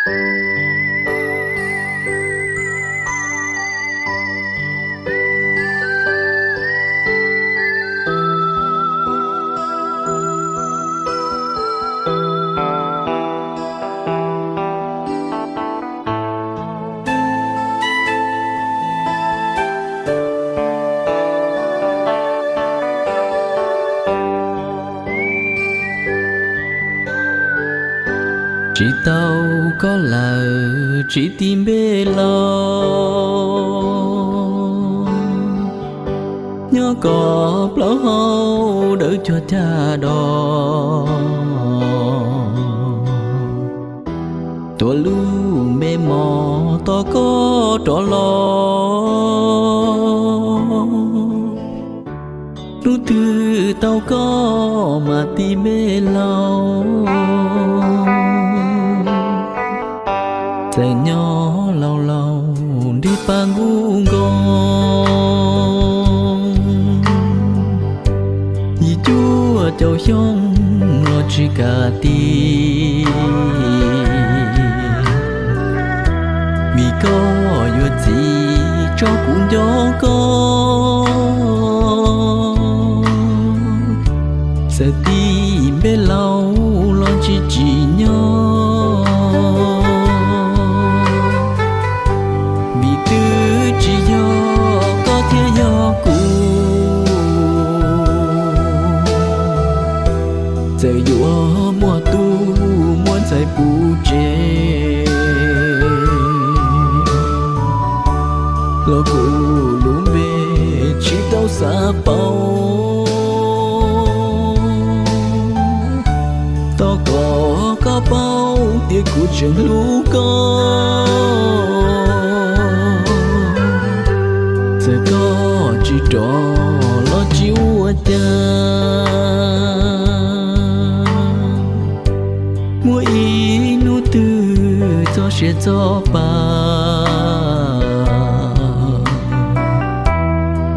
Tsis tau koj lawm tsis ti npe laus, nyob kom plaub hau dawb cuag cag dos. Tuav lub npe mos tos koj rov los, hnub twg tau koj mam ti npe laus. Txawm nyob laus laus nrig paj nkuj nkoos, yim cuaj caum xyoo los tsis kam ti, vim koj yuav txiv tso kuv nco koj. Txawm ti npe laus los tsis tsim nyog, vim twb tsis yog koj thiaj yog kuv. Txawm yuav muaj tub muaj ntxhais puv tsev, los kuv lub npe tsis tau xav pauv. Thov kom koj paub tias kuv tseem hlub koj, txawm koj tsis rov los tsis ua cas. Muaj ib hnub twg txog siav txog pa,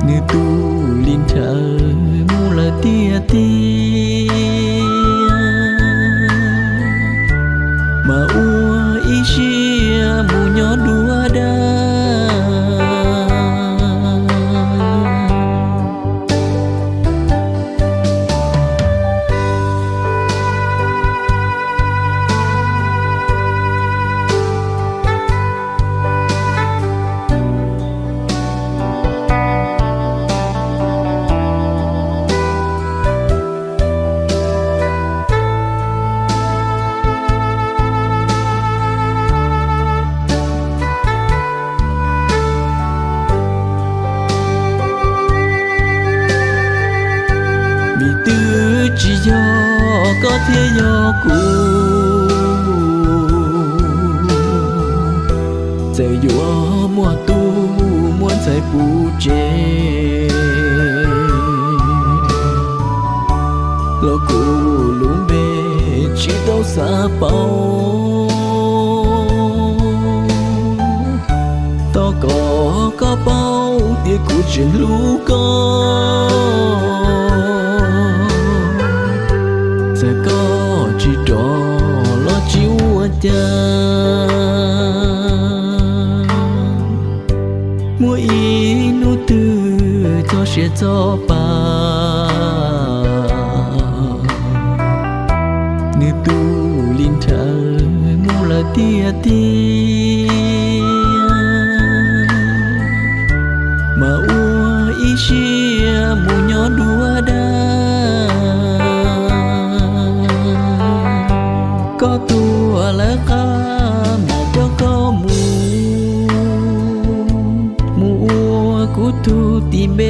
nws tu li nrhawv mus lawm tiag tiag, mas ua ib siab mus nyob dua dag. Vim twb tsis yog koj thiaj yog kuv, txawm yuav muaj tub muaj ntxhais puv tsev, los kuv lub npe tsis tau xav pauv. Thov kom koj paub tias kuv tseem hlub koj, txawm koj tsis rov los tsis ua cas. Muaj ib hnub twg txog siav txog pa, nws tu li nrhawv mus lawm tiag tiag, mas ua ib siab mus nyob dua dag. Koj tuag lawv qab mam coj koj mus, mus ua kuv tug tis npe